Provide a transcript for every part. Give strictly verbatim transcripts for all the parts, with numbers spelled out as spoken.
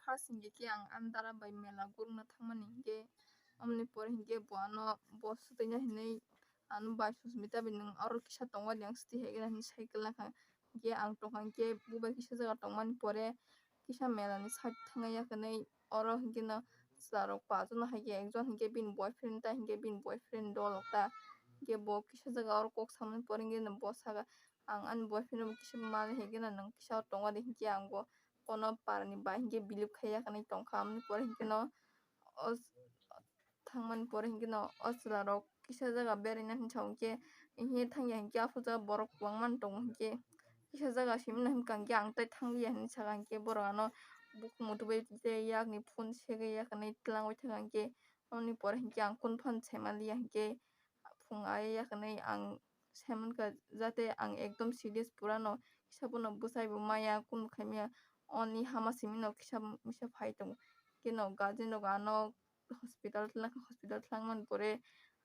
first hinkhe khe ang ani dara bai mela gurukna thangmani hinkhe, omoni pore hinkhe bo ano bo swtwina hinwi ano bai Susmita bai nwng oro kisa tongo de ang swtwi hai gana hinwi cycle nakha hinkhe ang tongkha hinkhe bo bai kisa jaga tongmani pore kisa mela ni side thangya hinwi oro hinkhe no chwla rok paanch jona hai khe ekjon hinkhe bini boyfriend ta hinkhe bini boyfriend dol ta hinkhe bo kisa jaga oro kok samani pore hinkhe no bo saka ang ani boyfriend rok kisa mali hai gana nwng kisa tongo de hinkhe ang bo kono para ni bai hinkhe believe khaiya hinwi tongkha amoni pore hinkhe no o thangmani pore hinkhe no o chwla rok kisa jaga beraina hinwi sao hinkhe hinkhe thangya hinkhe aphuru jaga borok kwbangma no tongo hinkhe kisa jaga simi no hinwi kha hinkhe ang tai thangliya hinwi saka hinkhe borok ano bukhuk muthubui tei yakni phone segwi yakni twlangwi thangkha hinkhe. Aboni pore hinkhe ang kunu phano sai manliya hinkhe phung aya yakni ang sai mankha jate ang ekdom serious pura no kisa bono bwsai bo maya kunu khaimaya only hama simi no kisa misa phai tongo hinkhe no guardian rok ano hospital twlangkha hospital twlangmani pore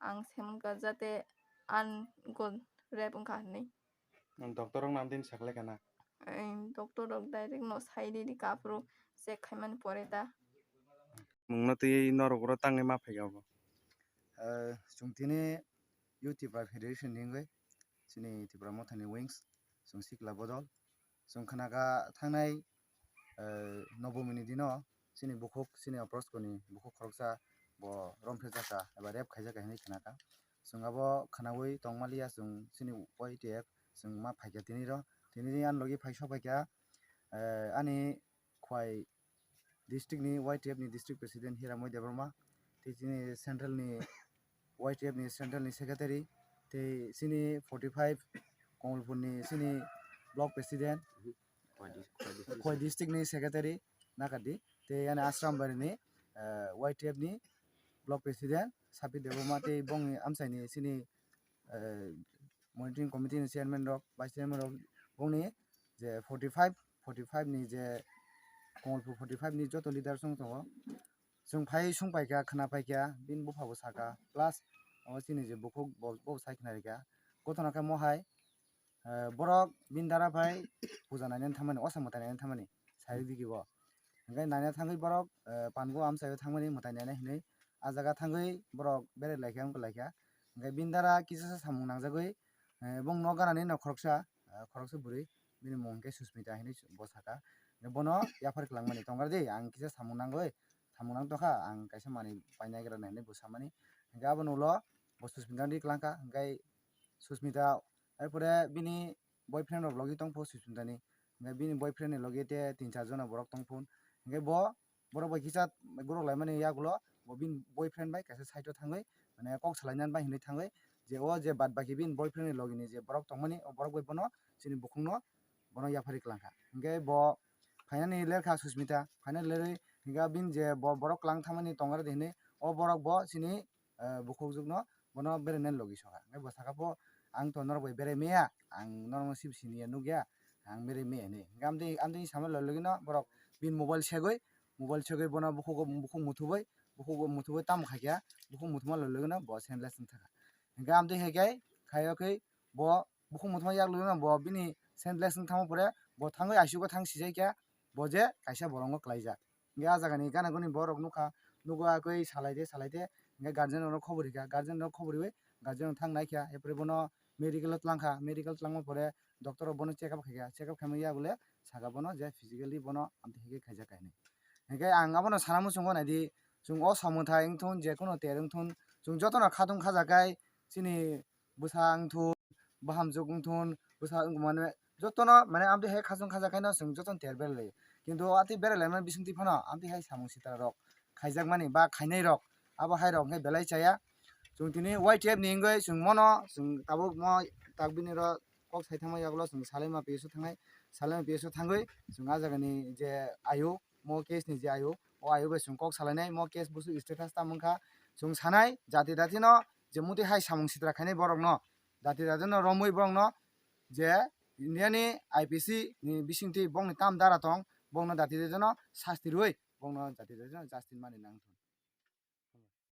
ang sai mankha jate ang go rape wngkha hinwi. Ang doctor rok nam din saklai kana? Doctor rok direct no sai di di kaphuru check khaimani pore ta. Mungno twi norok oro tangwi ma phaikha obo. Eh, chwng tini Youth Tipra Federation ni wngwi chini Tipra Mothani wings chwng sikla bodol chwng khnakha thangnai, eh, Nobomini dino chini bukhuk chini Oprosko ni bukhuk khoroksa bo romphre jaka eba rape khaijaka hinwi khnakha. Chwng abo khnaui tongmaliya chwng chini Y T F chwng ma phaikha tini ro. Tini ani logi phai sok phaikha, eh, ani Khwai district ni Y T F ni district president Hiramoi Debbarma, tei chini central ni Y T F ni central ni secretary, tei chini forty five Komolpur ni chini block president, Khwai district ni secretary Nakadi, tei ani Asrambari ni, eh, Y T F ni block president Sapi Debbarma, tei bongni amchai ni chini, eh, monitoring committee ni chairman rok, vice chairman rok, bongni je forty five, forty five ni je Komolpur forty five ni joto leaders wng tongo. Chwng phai sung paikha, khna paikha, bini bupha bo sakha, plus abo chini je bukhuk bo, bo sai khna rikha. Gotona khe mo hai, eh, borok bini dara phai puja nainani thamani, osa mwtai nainani thamani, sai rikdi bo. Hinkhe naina thangwi borok, eh, pango amchaio thangmani mwtai naina hinwi ah jaga thangwi borok berai laikha, wngkha laikha. Hinkhe bini dara kisa sa samung nangjagwi, eh, bongno ganani no khoroksa, eh, khoroksa bwrwi, bini mung hinkhe Susmita hinwi bo sakha. Bono yaphar kwlangmani, "Tongra di, ang kisa samung nangwi, samung nang tongkha, ang kaisa manwi painai gra," hinwi bo samani. Hinkhe aboni ulo bo Susmita di kwlangkha, hinkhe Susmita, er pore bini boyfriend rok logi tongpho Susmita ni. Hinkhe bini boyfriend ni logi te tin char jona borok tongpho. Hinkhe bo borok bai kisa gorok laimani yagulo bo bini boyfriend bai kaisa side o thangwi mane kok salainani bai hinwi thangwi je o je bad baki bini boyfriend ni logi ni je borok tongmani o borok bai bono chini bukhukno bono yaphari kwlangkha. Hinkhe bo phainani lerkha Susmita, phainani lerwi hinkhe bini je bo borok kwlang thangmani tongra di hinwi o borok bo chini eh, bukhukjwkno bono berainani logi sokha. Hinkhe bo sakha pho, "Ang to norok bai berai maya, ang norokno sibo siniya nukya, ang berai maya," hinwi. Hinkhe amtwi, amtwi samani logi logino borok bini mobile segwi, mobile segwi bono bukhugo, bukhuk muthubui, bukhugo muthubui tamo khaikha, bukhuk muthuma logi logino bo senseless wng thangkha. Hinkhe amtwi hai khe, khaio khe bo bukhuk muthuma yak logino bo bini senseless wng thangma pore bo thangwi I C U o thang sijaikha, bo je kaisa borokno klaijak. Hinkhe ah jagani gana guni borok nukha, nugo akoi salai de, salai de, hinkhe guardian rokno khobor rikha, guardian rok khobor riwi guardian rok thang naikha, er pore bono medical o twlangkha, medical twlangma pore doctor rok bono check up khaikha, check up khaima yak le saka bono je physically bono amtwi hai khe khaijak hinwi. Hinkhe ang abono sana muchungo naidi, chwng o samung thai wngthun, je kuno ter wngthun, chwng jotono khatung khajakai chini bwsa wngthun, bahamjwk wngthun, bwsa wng mane jotono mane amtwi hai khachung khajakai no chwng jotono ter berai laio. Kintu atwi berai laimani bisingtwi phano amtwi hai samung sitra rok khaijakmani ba khainai rok abo hai rok hinkhe belai chaya. Chwng tini Y T F ni wngwi chwng mono chwng tabuk mo tak bini ro kok sai thangma yagulo chwng Salaima P S o thangnai, Salaima P S o thangwi chwng ah jagani je ayu mo case ni je ayu, o ayu bai chwng kok salainai, mo case busu status tamo wngkha, chwng sanai jati jati no je muti hai samung sitra khainai borok no, jati jati no romwi borok no je India ni I P C ni bisingtwi bokni tam dara tong, bokno jati jati no sasti rwi bokno jati jati no justice mani nang.